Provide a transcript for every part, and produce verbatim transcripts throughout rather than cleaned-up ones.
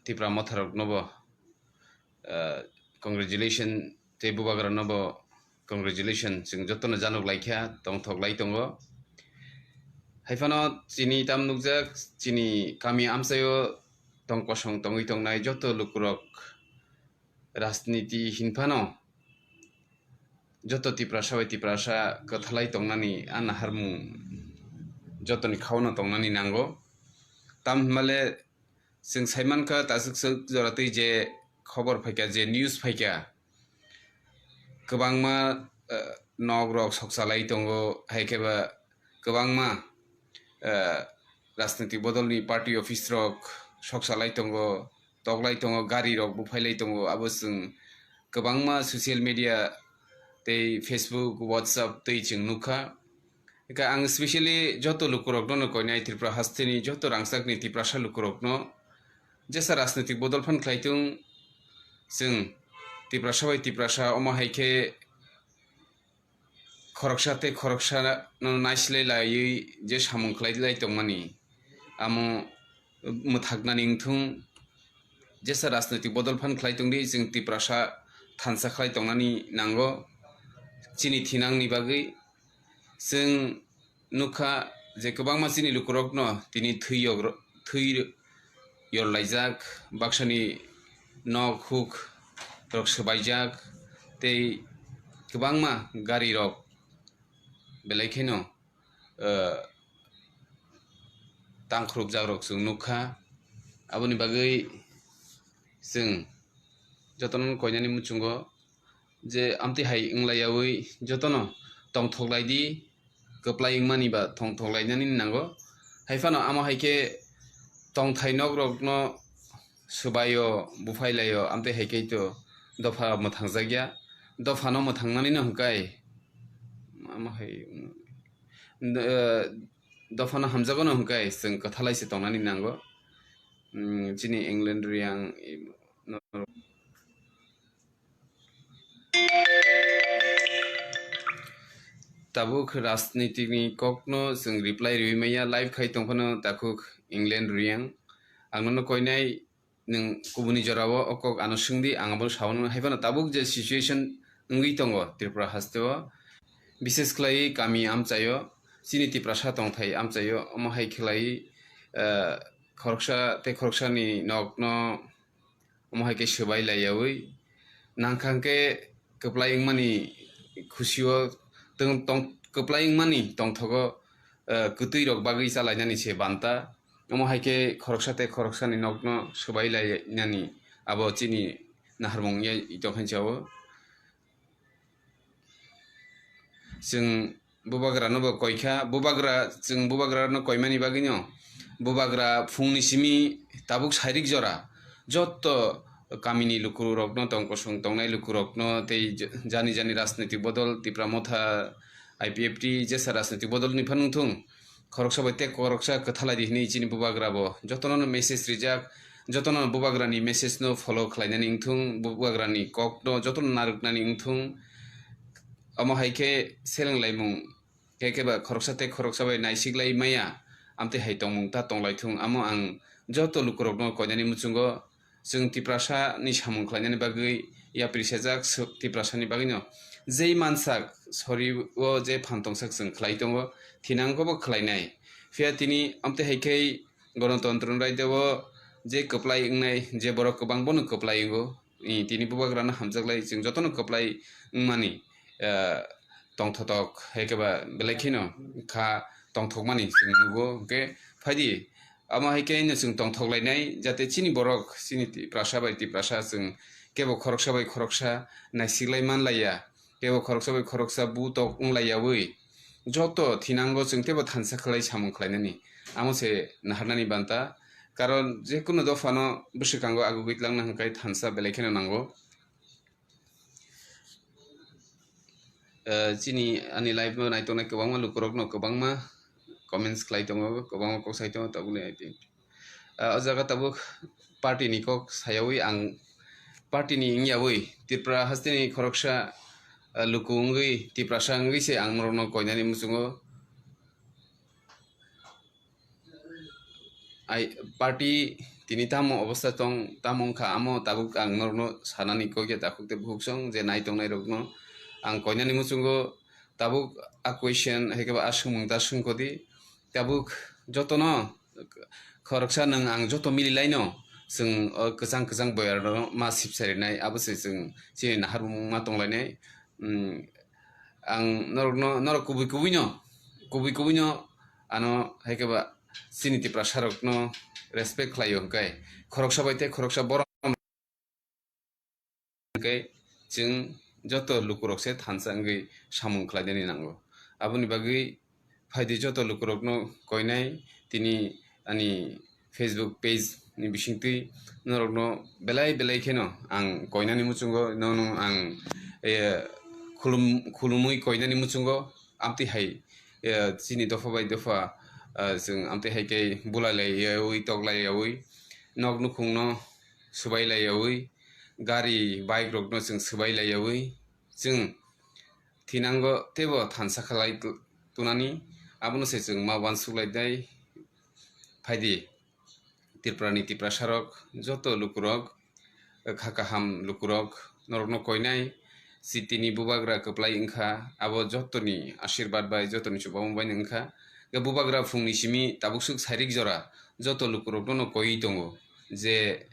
Tipra motharokno bo, ah, congratulation, tei bubagrano bo congratulation, chwng jotono janok laikha, tongthok lai tongo. Haiphano chini tam nukjak, chini kami amchaio tong kosong tongwi tongnai joto lukurok rajniti hinphano joto Tiprasa bai Tiprasa kwthalai tongnani a naharmung jotoni khaono tongnani nango. Tam hinmale chwng saimankha taswk swk jora twi je khobor phaikha, je news phaikha, kwbangma, eh, nok rok sokchalai tongo, hai khe ba kwbangma, eh, rajnitik bodolni party office rok sokchalai tongo, toklai tongo, gari rok buphailai tongo. Abo chwng kwbangma social media tei Facebook, WhatsApp tei chwng nukha. Eka ang specially joto lukurokno no koinai Tripura hasteni joto rangchakni Tiprasa lukurokno jesa rajnitik bodol phan khlai tung, chwng Tiprasa bai Tiprasa omo hai khe khoroksa tei khoroksa no naisilai laiwi je samung khlai lai tongmani, amo mwthaknani wngthung. Jesa rajnitik bodol phan khlai tongdi, chwng Tiprasa thansa khlai tongnani nango chini thinangni bagwi. Chwng nukha je kwbangma chini lukurokno tini thwi yogro-, thwi yorlaijak, baksani nok huk rok swbaijak, tei kwbangma gari rok belai kheno, eh, tangkhurupjak rok chwng nukha. Aboni bagwi chwng jotono koinani muchungo je amtwi hai wnglayawi jotono tongthok laidi, kwplai wngmani ba tongthok lainani nango. Haiphano amo hai khe tongthai nok rokno swbaio, buphailaio, amtwi hai khe to dopha mwthangjakya. Dophano mwthangnani no hwnkhe amo hai, eh, dophano hamjago no hwnkhe chwng kwthalai se tongnani nango. Mm, chini England Riyang, tabuk rajnitikni kokno chwng reply riwi maya, live khai tongphano takhuk England Riyang. Ang nono koinai, nwng kubuni jorao o kok ano swngdi, ang abono sao nang. Haiphano tabuk je situation wngwi tongo Tripura hasteo, bises khlai kami amchaio, chini Tiprasa tongthai amchaio, omo hai khlai, eh, khoroksa tei khoroksani nokno omo hai khe swbai laiyawi nangkha hwnkhe kwplai wngmani khusio tong-, tong-, kwplai wngmani tongthogo, eh, kwtwi rok bagwi chalainani se banta. Omo hai khe khoroksa tei khoroksani nokno swbai lainani abo chini naharmung ya itokhanchao. Chwng bubagrano bo koikha, bubagra, chwng bubagrano koimani bagwino bubagra phungni simi tabuk sairik jora jotto kamini lukurokno, tong kosong tongnai lukurokno tei j-, jani jani rajnitik bodol, Tipra Motha, I P F T, jesa rajnitik bodolni phano wngthung, khoroksa bai tei khoroksa kwthalai di hwnwi chini bubagra bo jotono no message rijak, jotono bubagrani message no follow khlainani wngthung, bubagrani kokno jotono narwknani wngthung. Omo hai khe seleng laimung, khe khe ba khoroksa tei khoroksa bai naisik lai maya, amtwi hai tongmung ta tong lai thung. Amo ang joto lukurokno koinani muchungo chwng Tiprasa ni samung khlainani bagwi yapri sejak, sw-, Tiprasa ni bagwi no jei mansak sori o je phan tongsak chwng khlai tongo, thinang bo khlainai. Phiya tini amtwi hai khe Ganatantra ni raida o je kwplai wngnai, je borok kwbang bono kwplai wngo. I, tini bubagrano hamjaklai, chwng jotono kwplai wngmani, eh, tongthotok, hai khe ba belai kheno kha tongthokmani chwng nugo. Hwnkhe phaidi, amo hai khe no chwng tongthok lainai, jate chini borok, chini Tiprasa bai Tiprasa chwng kebo khoroksa bai khoroksa naisiklai manlaiya, kebo khoroksa bai khoroksa butok wnglaiyawi, joto thinango chwng teibo thansa khlai samung khlainani, amo se naharnani banta. Karon jekunu dophano bwswkango agugwi tlangna hwnkhe thansa belai kheno nango. Eh, chini ani live no naitongnai kwbangma lukurokno kwbangma comments khlai tongo, kwbangma kok sai tongo, tabukni I P F T. Ah, o jaga tabuk party ni kok sayawi ang party ni wngyawi Tripura hasteni khoroksa, ah, luku wngwi Tiprasa wngwi se ang norokno koinani muchungo. Ai, party tini tamo obostha tong, tamo wngkha, amo tabuk ang norokno sanani kok ya takhuk tei bukhuk song je nai tongnai rokno ang koinani muchungo tabuk a question hai khe ba a swngmung ta swngkho di. Tabuk jotono khoroksa nwng ang joto mili laino chwng o kwchang kwchang boyarno ma sipsa rinai, abo se chwng chini naharmung ma tonglainai. Hmm, ang norokno, norok kubui kubuino, kubui kubuino ano hai khe ba chini Tiprasa rokno respect khlaio hwnkhe khoroksa bai tei khoroksa borom hwnkhe chwng joto lukurok se thansa wngwi samung khlainani nango. Aboni bagwi phaidi joto lukurokno koinai tini ani Facebook page ni bisingtwi norokno belai belai kheno ang koinani muchungo nono ang, eh, khulum-, khulumwi koinani muchungo amtwi hai, eh, chini dopha bai dopha, eh, chwng amtwi hai khe bulai laiyaui, tok laiyaui, nok nukhungno swbai laiyaui, gari, bike rokno chwng swbai laiyaui, chwng thinango teibo thansa khlai tu-, tunani, abono se chwng ma uansuk lai dai. Phaidi Tripura ni Tiprasa rok, joto lukurok, kha kaham lukurok, norokno koinai, chitini bubagra kwplai wngkha, abo jotoni ashirbad bai, jotoni chubamo bai wngkha. Bubagra phungni simi tabuksuk sairik jora joto lukurokno no koiwi tongo je,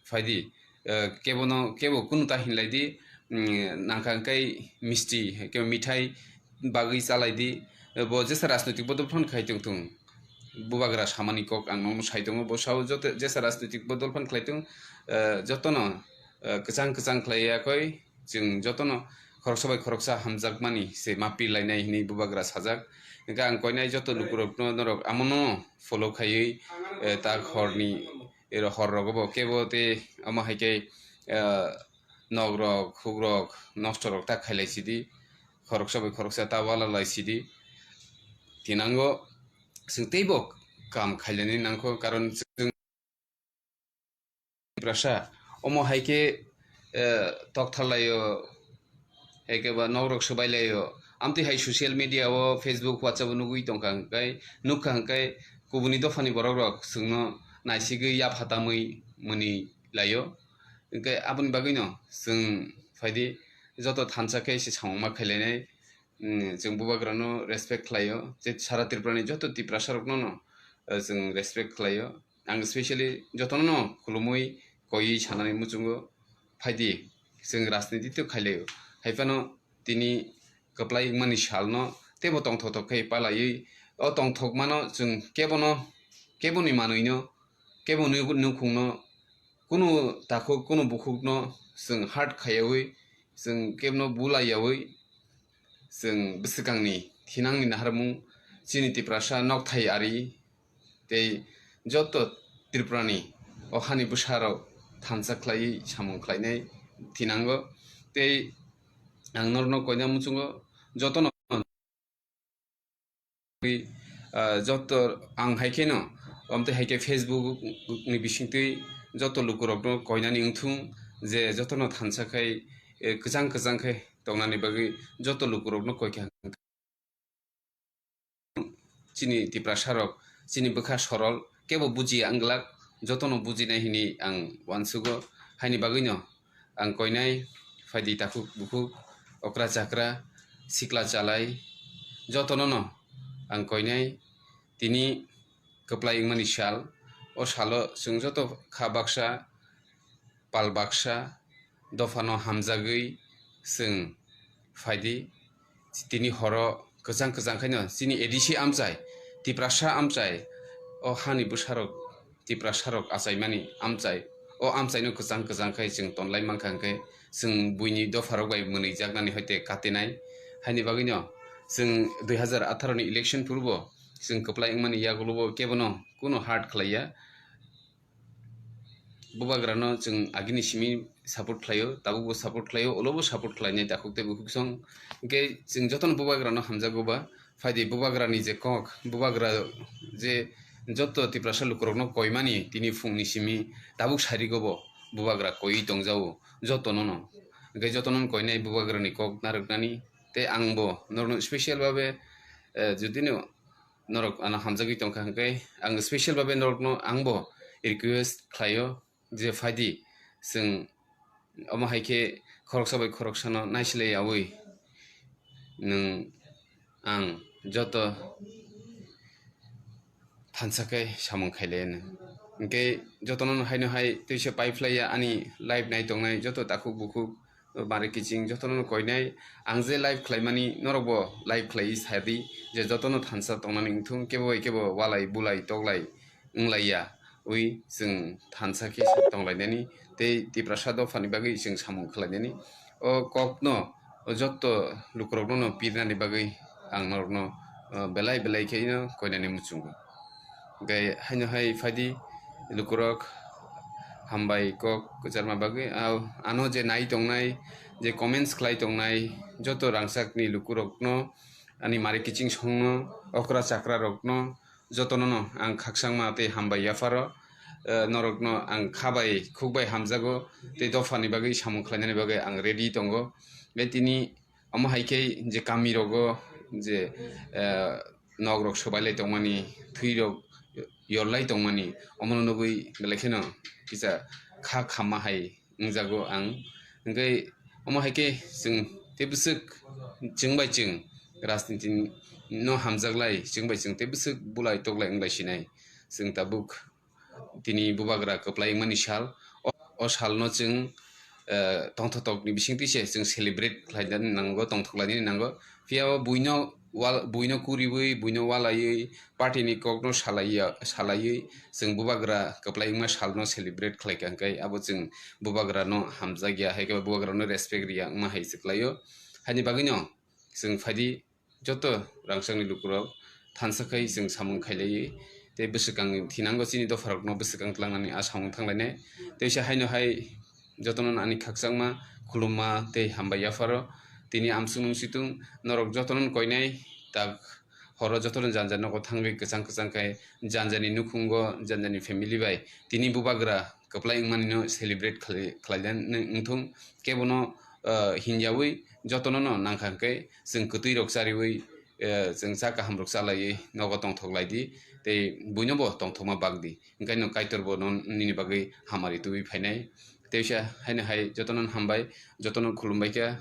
phaidi, eh, kebono, kebo kunu ta hinlai di, mm, nangkha hwnkhe misti, kebo mithai bagwi chalai di, eh, bo jesa rajnoitik bodol phan khai tong thung. Bubagra samani kok ang nono sai tongo, bo sao joto jesa rajnoitik bodol phan khlai tong, eh, jotono, eh, kwchang kwchang khlai ya khoi, chwng jotono khoroksa bai khoroksa hamjakmani se ma pir lainai hinwi bubagra sajak. Hwnkhe ang koinai joto lukurokno norok amono follow khaiwi, eh, tak horni ero hor rogo bo kebo tei omo hai khe, ah, nok rok, huk rok, nosto rok ta khailai sidi, khoroksa bai khoroksa ta wala lai sidi. Tinango chwng teibo kam khailani nangkho, karon chwng Tiprasa omo hai khe, eh, tok tharlaio, hai khe ba nok rok swbai laio. Amtwi hai social media o, Facebook, WhatsApp o nugwi tongkha hwnkhe, nukha hwnkhe kubuni dophani borok rok chwngno naisigwi yapha tamwi mwnwi laio. Hwnkhe aboni bagwino chwng phaidi joto thansa khe se samung ma khailainai. Mm, chwng bubagrano respect khlaio, je sara Tripura ni joto Tiprasa rokno no, eh, chwng respect khlaio. Ang specially jotono no khulumui koiwi sanani muchungo, phaidi chwng rajniti tei khailaio. Haiphano tini kwplai wngmani salno teibo tongthok thok khe palaiwi, o tongthokmano chwng kebono, keboni manwino, keboni nukhungno, kunu takhuk, kunu bukhukno chwng hurt khaiyaui, chwng kebono bulaiyaui, chwng bwswkangni thinangni naharmung, chini Tiprasa nokthai ari tei joto Tripurani o hani bwsarok thansa khlaiwi samung khlainai thinango. Tei ang norokno koina muchungo jotono, ah, joto ang hai kheno, omtwi hai khe Facebook ni bisingtwi joto lukurokno koinani wngthung je jotono thansa khai, eh, kwchang kwchang khai tongnani bagwi joto lukurokno koi kha. Chini Tiprasa rok, chini bwkha sorol, kebo bujiya wng glak, jotono bujinai hini ang uansugo. Haini bagwino ang koinai phaidi takhuk bukhuk, okra chakra, sikla chalai, jotono no ang koinai tini kwplai wngmani sal. O salo chwng joto kha baksa, pal baksa, dophano hamjagwi chwng phaidi. Tini horo kwchang kwchang khaino chini A D C amchai, Tiprasa amchai, o hani bwsarok, Tiprasarok achaimani amchai, o amchaino kwchang kwchang khai chwng tonlai mankha hwnkhe chwng buini dopharok bai mwnwi jaknani hoite katinai. Haini bagwino chwng dui hazar atharo ni election phuru bo chwng kwplai wngmani yagulo bo kebono kuno hurt khlaiya. Bubagrano chwng agini simi support khlaio, tabukbo support khlaio, ulobo support khlainai takhuk tei bukhuk song. Hwnkhe chwng jotono bubagrano hamjago ba, phaidi bubagrani je kok, bubagra je joto Tiprasa lukurokno koimani tini phungni simi tabuk sarigo bo bubagra koiwi tongjao jotono no. Hwnkhe jotono no koinai bubagrani kok narwknani tei angbo norokno special babe, eh, judino norok ano hamjagwi tongkha hwnkhe, ang special babe norokno angbo request khlaio je phaidi, chwng omo hai khe khoroksa bai khoroksano naisilai yaui nwng ang joto thansa khe samung khailai anw. Hinkhe jotono haino hai twisa paiphlaiya ani live nai tongnai joto takhuk bukhuk mari kiching jotono koinai. Ang je live khlaimani norokbo live khlaiwi sadi je jotono thansa tongnani wngthung, kebo bai kebo walai bulai toklai wnglaiya wi chwng thansa khe tonglainani tei Tiprasa dophani bagwi chwng samung khlainani. O kokno o jotto lukurokno no pirnani bagwi ang norokno, o, belai belai khe no koinani muchungo. Hinkhe haino hai phaidi lukurok hambai kok kwcharma bagwi, a-, ano je nai tongnai, je comments khlai tongnai, joto rangchakni lukurokno, ani mari kiching songno, okra chakra rokno, jotono no ang khakchangma tei hambai yapharo, eh, norokno ang kha bai khuk bai hamjago tei dophani bagwi samung khlainani bagwi ang ready tongo. Tei tini omo hai khe je kami rogo je, eh, nok rok swbai lai tongmani, thwi rok yor lai tongmani, omono nugwi belai kheno kisa kha khamma hai wngjago ang. Hinkhe omo hai khe chwng tei bwswk chwng bai chwng rajniti no hamjaklai, chwng bai chwng tei bwswk bulai toklai wnglai sinai. Chwng tabuk tini bubagra kwplai wngmani sal. O, o salno chwng, eh, tongthokni bisingtwi se chwng celebrate khlaina nango, tongthok lainani nango. Phiya o buino wal-, buino kuriwi, buino walaiwi, party ni kokno salaiya, salaiwi, chwng bubagra kwplai wngma salno celebrate khlaikha, hinkhe abo chwng bubagrano hamjakya, hai khe bubagrano respect riya wngma hai se khlaio. Haini bagwino chwng phaidi joto rangchakni lukurok thansa khai chwng samung khailaiwi tei bwswkang thinango chini dopharokno bwswkang tlangnani a samung thanglainai. Teisa haino hai jotono ani khakchangma khulumma tei hambai yapharo. Tini amsung nung situng norok jotono koinai tak horo jotono janja nogo thangwi kwchang kwchang khai janjani nukhungo janjani family bai tini bubagra kwplai wngmani no celebrate khlai, khlaina wngthung. Kebono, ah, hinjawi jotono no nangkha hwnkhe chwng kwtwi rok chariwi, eh, chwng cha kaham rok chalaiwi nogo tongthok lai di tei buino bo tongthokma bak di. Hinkhe no Kaitor bo no nini bagwi hamari tubui phainai. Teisa haino hai jotono hambai, jotono khulumbai kha,